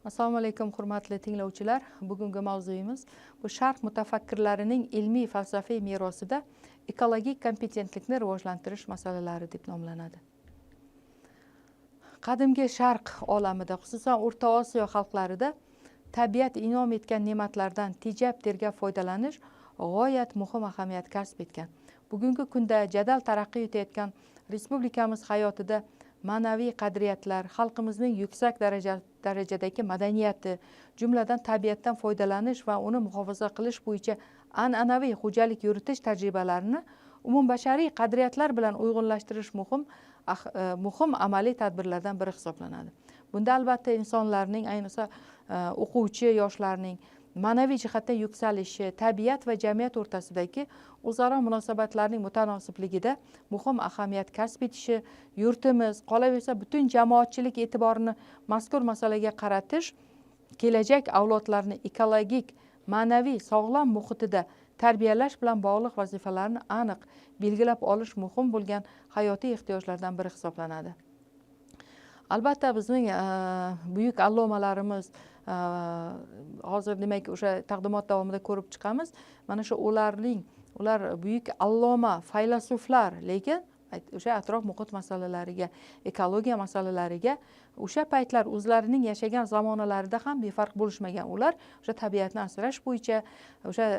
Assalomu alaykum, hurmatli tinglovchilar. Bugungi mavzuyimiz bu sharq mutafakkirlarining ilmiy falsafiy merosida ekologik kompetentlikni rivojlantirish masalalari deb nomlanadi. Qadimgi sharq olamida, xususan O'rta Osiyo xalqlarida tabiat in'om etgan ne'matlardan tejab tergab foydalanish g'oyat muhim ahamiyat kasb etgan. Bugungi kunda jadal taraqqiy etayotgan respublikamiz hayotida ma'naviy qadriyatlar, xalqimizning yuksak darajadagi madaniyati, jumladan tabiatdan foydalanish va uni muhofaza qilish bo'yicha an'anaviy xo'jalik yuritish tajribalarini umumbashariy qadriyatlar bilan uyg'unlashtirish muhim amaliy tadbirlardan biri hisoblanadi. Bunda albatta insonlarning, ayniqsa o'quvchi yoshlarning ma'naviy jihatdan yuksalishi, tabiat va jamiyat o'rtasidagi o'zaro munosabatlarning mutanosibligida muhim ahamiyat kasb etishi, yurtimiz, qolaversa butun jamoatchilik e'tiborini mazkur masalaga qaratish, kelajak avlodlarni ekologik, ma'naviy sog'lom muhitida tarbiyalash bilan bog'liq vazifalarni aniq belgilab olish muhim bo'lgan hayotiy ehtiyojlardan biri hisoblanadi. Albatta bizning buyuk allomalarimiz hozir demak o'sha taqdimot davomida ko'rib chiqamiz. Mana shu ular buyuk alloma, faylasuflar, lekin o'sha atrof muhit masalalariga, ekologiya masalalariga o'sha paytlar o'zlarining yashagan zamonalarida ham befarq bo'lishmagan. Ular o'sha tabiatni asrash bo'yicha, o'sha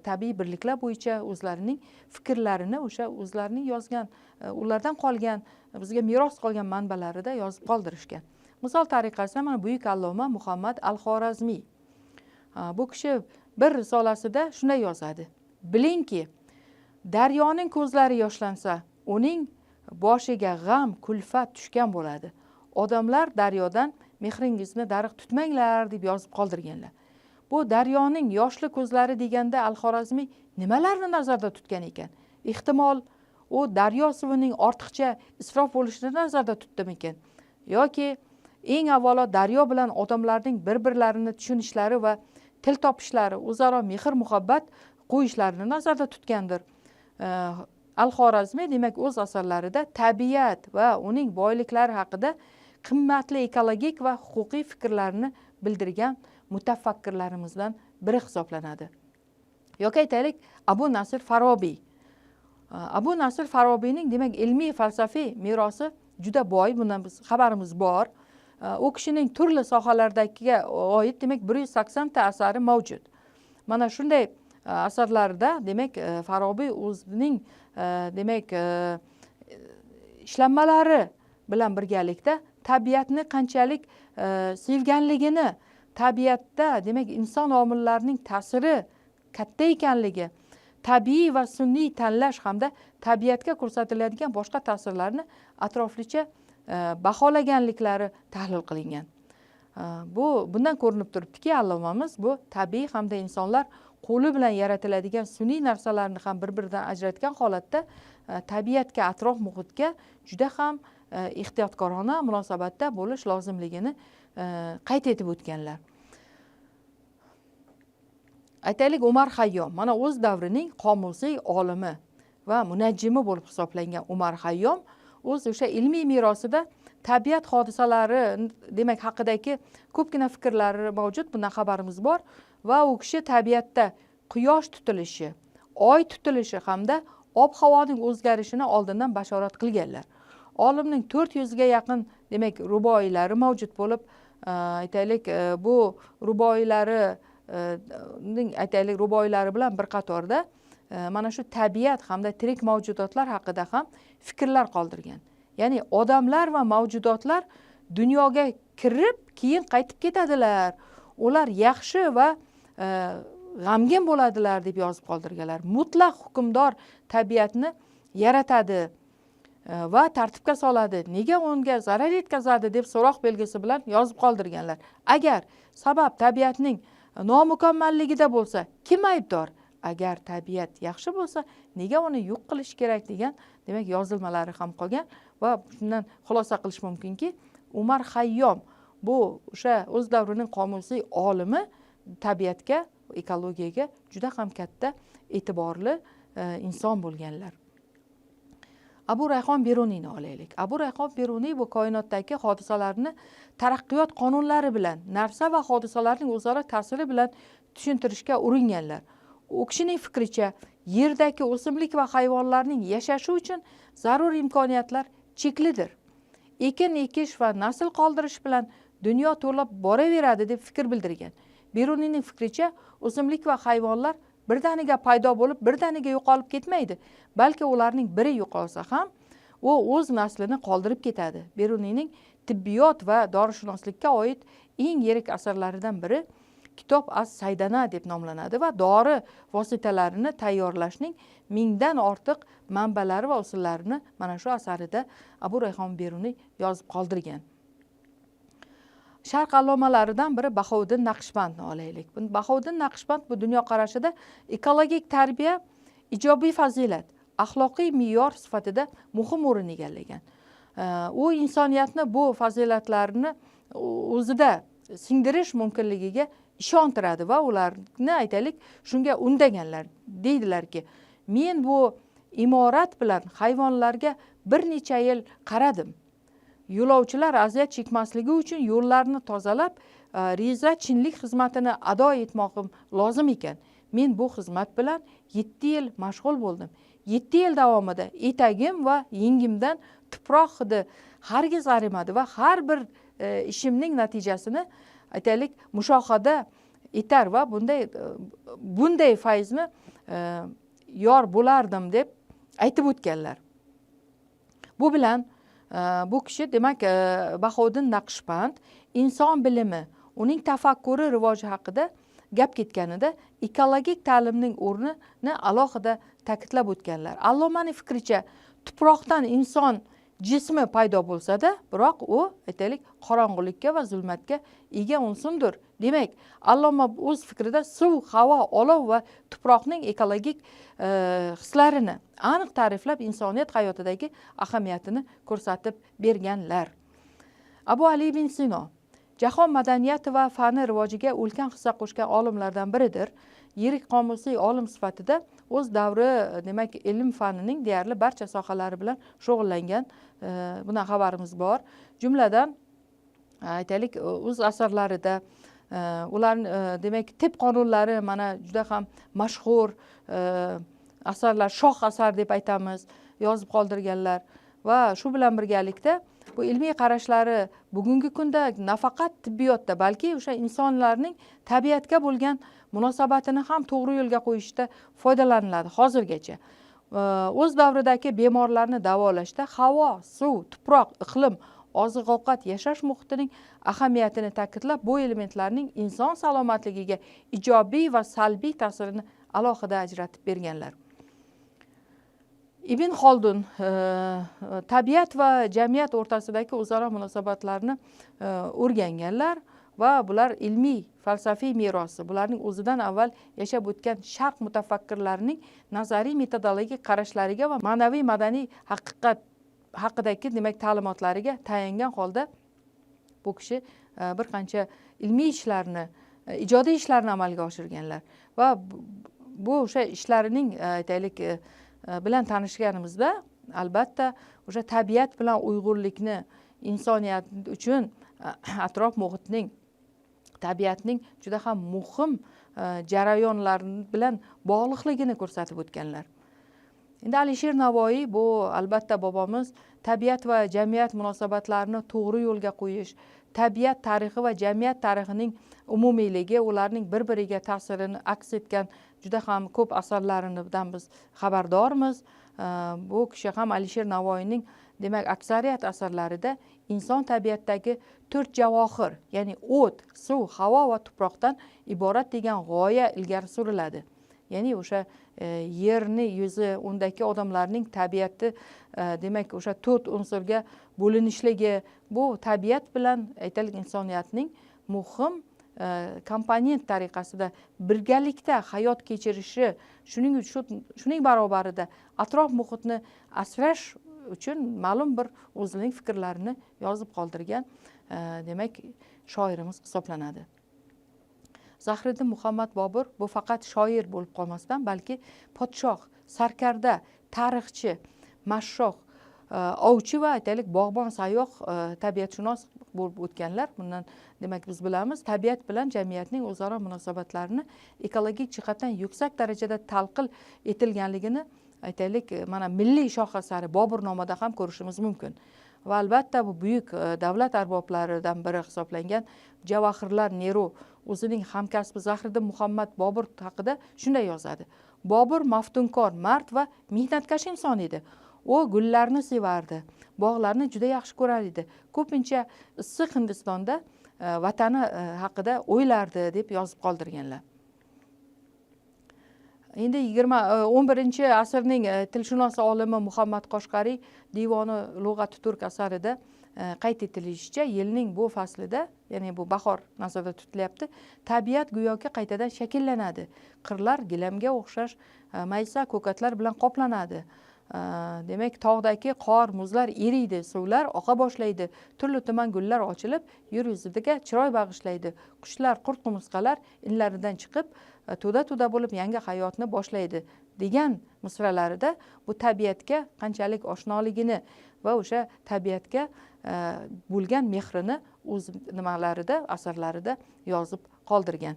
tabiiy birliklar bo'yicha o'zlarining fikrlarini o'sha o'zlarining yozgan, ulardan qolgan, bizga meros qolgan manbalarida yozib qoldirishgan. Misol tariqasida mana buyuk alloma Muhammad al-Xorazmiy. Bu kishi bir risolasida shunday yozadi: Bilingki, daryoning ko'zlari yoshlansa, uning boshiga g'am, kulfat tushgan bo'ladi. Odamlar daryodan mehringizni dariq tutmanglar deb yozib qoldirganlar. Bu daryoning yoshli ko'zlari deganda al-Xorazmiy nimalarni nazarda tutgan ekan? Ehtimol u daryo suvining ortiqcha isrof bo'lishini nazarda tutdimikan? Yoki eng avvalo daryo bilan odamlarning bir-birlarini tushunishlari va til topishlari, o'zaro mehr-muhabbat qo'yishlarini nazarda tutgandir. Al-Xorazmiy demak o'z asarlarida tabiat va uning boyliklari haqida qimmatli ekologik va huquqiy fikrlarni bildirgan mutafakkirlarimizdan biri hisoblanadi. Yoki aytaylik Abu Nasr Farobiy. Abu Nasr Farobiyning demak ilmiy falsafiy merosi juda boy, bundan biz xabarimiz bor. U kishining turli sohalardagiga oid demak 180 ta asari mavjud. Mana shunday asarlarida demak Farobiy o'zining demak ishlanmalari bilan birgalikda tabiatni qanchalik sevganligini, tabiatda demak inson omillarining ta'siri katta ekanligi, tabiiy va sun'iy tanlash hamda tabiatga ko'rsatiladigan boshqa ta'sirlarni atroflicha baholaganliklari tahlil qilingan. Bundan ko'rinib turibdiki, allomamiz bu tabiiy hamda insonlar qo'li bilan yaratiladigan sun'iy narsalarni ham bir-biridan ajratgan holatda tabiatga, atrof muhitga juda ham ehtiyotkorona munosabatda bo'lish lozimligini qayd etib o'tganlar. Aytaylik, Umar Hayyom, mana o'z davrining qomusiy olimi va munajjimi bo'lib hisoblangan Umar Hayyom o'z o'sha ilmiy merosida tabiat hodisalari demak haqidagi ko'pgina fikrlari mavjud, bundan xabarimiz bor va u kishi tabiatda quyosh tutilishi, oy tutilishi hamda ob-havoning o'zgarishini oldindan bashorat qilganlar. Olimning 400 ga yaqin demak ruboiylari mavjud bo'lib, aytaylik, bu ruboiylari aytaylik ruboiylari bilan bir qatorda mana shu tabiat hamda tirik mavjudotlar haqida ham fikrlar qoldirgan. Ya'ni odamlar va mavjudotlar dunyoga kirib, keyin qaytib ketadilar. Ular yaxshi va g'amgin bo'ladilar deb yozib qoldirganlar. Mutlaq hukmdor tabiatni yaratadi va tartibga soladi. Nega unga zarar yetkazadi deb so'roq belgisi bilan yozib qoldirganlar. Agar sabab tabiatning nomukammalligida bo'lsa, kim aybdor? Agar tabiat yaxshi bo'lsa, nega uni yo'q qilish kerak degan demak yozilmalari ham qolgan va shundan xulosa qilish mumkinki, Umar Hayyom bu o'sha o'z davrining qomusiy olimi tabiatga, ekologiyaga juda ham katta e'tiborli inson bo'lganlar. Abu Rayhon Beruniyni olaylik. Abu Rayhon Beruniy bu koinotdagi hodisalarni taraqqiyot qonunlari bilan, narsa va hodisalarning o'zaro ta'siri bilan tushuntirishga uringanlar. U kishining fikricha, yerdagi o'simlik va hayvonlarning yashashi uchun zarur imkoniyatlar cheklidir. Ekin ekish va nasl qoldirish bilan dunyo to'lab boraveradi deb fikr bildirgan. Beruniyning fikricha, o'simlik va hayvonlar birdaniga paydo bo'lib, birdaniga yo'qolib ketmaydi, balki ularning biri yo'qolsa ham u o'z naslini qoldirib ketadi. Beruniyning tibbiyot va dorishunoslikka oid eng yirik asarlaridan biri Kitob az Saydana deb nomlanadi va dori vositalarini tayyorlashning 1000dan ortiq manbalari va usullarini mana shu asarida Abu Rayhon Beruniy yozib qoldirgan. Sharq allomalaridan biri Bahovuddin Naqshbandni olaylik. Bahovuddin Naqshband bu dunyoqarashida ekologik tarbiya ijobiy fazilat, axloqiy me'yor sifatida muhim o'rin egallagan. U insoniyatni bu fazilatlarni o'zida singdirish mumkinligiga ishontiradi va ularni aytaylik shunga undaganlar. Deydilarki, men bu imorat bilan hayvonlarga bir necha yil qaradim. Yo'lovchilar aziyat chekmasligi uchun yo'llarni tozalab, reza chinlik xizmatini ado etmoqim lozim ekan. Men bu xizmat bilan 7 yil mashg'ul bo'ldim. 7 yil davomida etagim va yengimdan tuproq hidi hargiz arimadi va har bir ishimning natijasini aytaylik mushohada etar va bunday fayzni yor bo'lardim deb aytib o'tganlar. Bu bilan bu kishi demak Bahovuddin Naqshband inson bilimi, uning tafakkuri rivoji haqida gap ketganida ekologik ta'limning o'rnini alohida ta'kidlab o'tganlar. Allomaning fikricha, tuproqdan inson jismi paydo bo'lsa-da, biroq u aytaylik qorong'ulikka va zulmatga ega unsurdir. Demak, alloma o'z fikrida suv, havo, olov va tuproqning ekologik hislarini aniq ta'riflab, insoniyat hayotidagi ahamiyatini ko'rsatib berganlar. Abu Ali ibn Sino jahon madaniyati va fani rivojiga ulkan hissa qo'shgan olimlardan biridir. Yirik qomusiy olim sifatida o'z davri demak ilm fanining deyarli barcha sohalari bilan shug'ullangan, bundan xabarimiz bor. Jumladan aytaylik o'z asarlarida ular demak tib qonunlari mana juda ham mashhur asarlar, shoh asar deb aytamiz, yozib qoldirganlar va shu bilan birgalikda bu ilmiy qarashlari bugungi kunda nafaqat tibbiyotda, balki o'sha insonlarning tabiatga bo'lgan munosabatini ham to'g'ri yo'lga qo'yishda foydalaniladi hozirgacha. O'z davridagi bemorlarni davolashda havo, suv, tuproq, iqlim, oziq-ovqat, yashash muhitining ahamiyatini ta'kidlab, bu elementlarning inson salomatligiga ijobiy va salbiy ta'sirini alohida ajratib berganlar. Ibn Xoldun tabiat va jamiyat o'rtasidagi o'zaro munosabatlarni o'rganganlar va bular ilmiy falsafiy merosi, bularning o'zidan avval yashab o'tgan sharq mutafakkirlarining nazariy metodologik qarashlariga va ma'naviy madaniy haqiqat haqidagi demak ta'limotlariga tayangan holda bu kishi bir qancha ilmiy ishlarni, ijodiy ishlarni amalga oshirganlar va bu o'sha ishlarining aytaylik bilan tanishganimizda albatta o'sha tabiat bilan uyg'unlikni, insoniyat uchun atrof muhitning, tabiatning juda ham muhim jarayonlar bilan bog'liqligini ko'rsatib o'tganlar. Endi Alisher Navoiy bu albatta bobomiz tabiat va jamiyat munosabatlarini to'g'ri yo'lga qo'yish, tabiat tarixi va jamiyat tarixining umumiyligi, ularning bir-biriga ta'sirini aks etgan juda ham ko'p asarlaridan biz xabardormiz. Bu kishi ham Alisher Navoiyning demak aksariyat asarlarida inson tabiatdagi 4 javohir, ya'ni o't, suv, havo va tuproqdan iborat degan g'oya ilgari suriladi. Ya'ni o'sha yerni yuzi, undagi odamlarning tabiati demak o'sha 4 unsurga bo'linishligi, bu tabiat bilan aytaylik insoniyatning muhim komponent tariqasida birgalikda hayot kechirishi, shuning uchun shuning barobarida atrof muhitni asrash uchun ma'lum bir o'zining fikrlarini yozib qoldirgan demak shoirimiz hisoblanadi. Zahiriddin Muhammad Bobur bu faqat shoir bo'lib qolmasdan, balki podshoh, sarkarda, tarixchi, mashshoh, ovchi va aytaylik bog'bon, sayyoh, tabiatshunos bo'lib o'tganlar. Bundan demak biz bilamiz, tabiat bilan jamiyatning o'zaro munosabatlarini ekologik jihatdan yuksak darajada talqil etilganligini aytaylik mana milliy shoh asari Boburnomada ham ko'rishimiz mumkin. Va albatta bu buyuk davlat arboblaridan biri hisoblangan Javohirlar Neru o'zining hamkasbi Zahriddin Muhammad Bobur haqida shunday yozadi: Bobur maftunkor, mard va mehnatkash inson edi. U gullarni sevardi, bog'larni juda yaxshi ko'rar edi. Ko'pincha issiq Hindistonda vatani haqida o'ylardi deb yozib qoldirganlar. Endi 11-asrning tilshunos olimi Muhammad Qoshqariy Divoni lug'ati turk asarida qayd etilishicha, yilning bu faslida, ya'ni bu bahor nazarda tutilyapti, tabiat go'yoki qaytadan shakllanadi. Qirlar gilamga o'xshash maysa ko'katlar bilan qoplanadi. Demak, tog'dagi qor, muzlar eriydi, suvlar oqa boshlaydi, turli tuman gullar ochilib, yer yuziga chiroy bag'ishlaydi. Qushlar, qurt qumursqalar inlaridan chiqib, to'da-to'da bo'lib yangi hayotni boshlaydi degan misralarida bu tabiatga qanchalik oshnoligini va o'sha tabiatga bo'lgan mehrini o'z nimalarida, asarlarida yozib qoldirgan.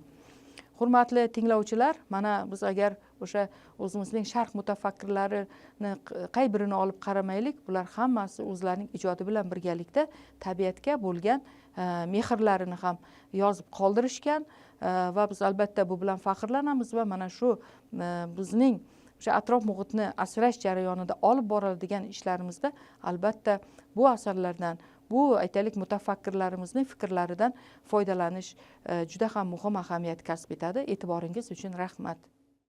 Hurmatli tinglovchilar, mana biz agar o'sha o'zimizning sharq mutafakkirlarini qay birini olib qaramaylik, bular hammasi o'zlarining ijodi bilan birgalikda tabiatga bo'lgan mehrlarini ham yozib qoldirishgan va biz albatta bu bilan faxrlanamiz va mana shu bizning o'sha atrof muhitni asrash jarayonida olib boriladigan ishlarimizda albatta bu asarlardan, bu aytaylik mutafakkirlarimizning fikrlaridan foydalanish juda ham muhim ahamiyat kasb etadi. E'tiboringiz uchun rahmat.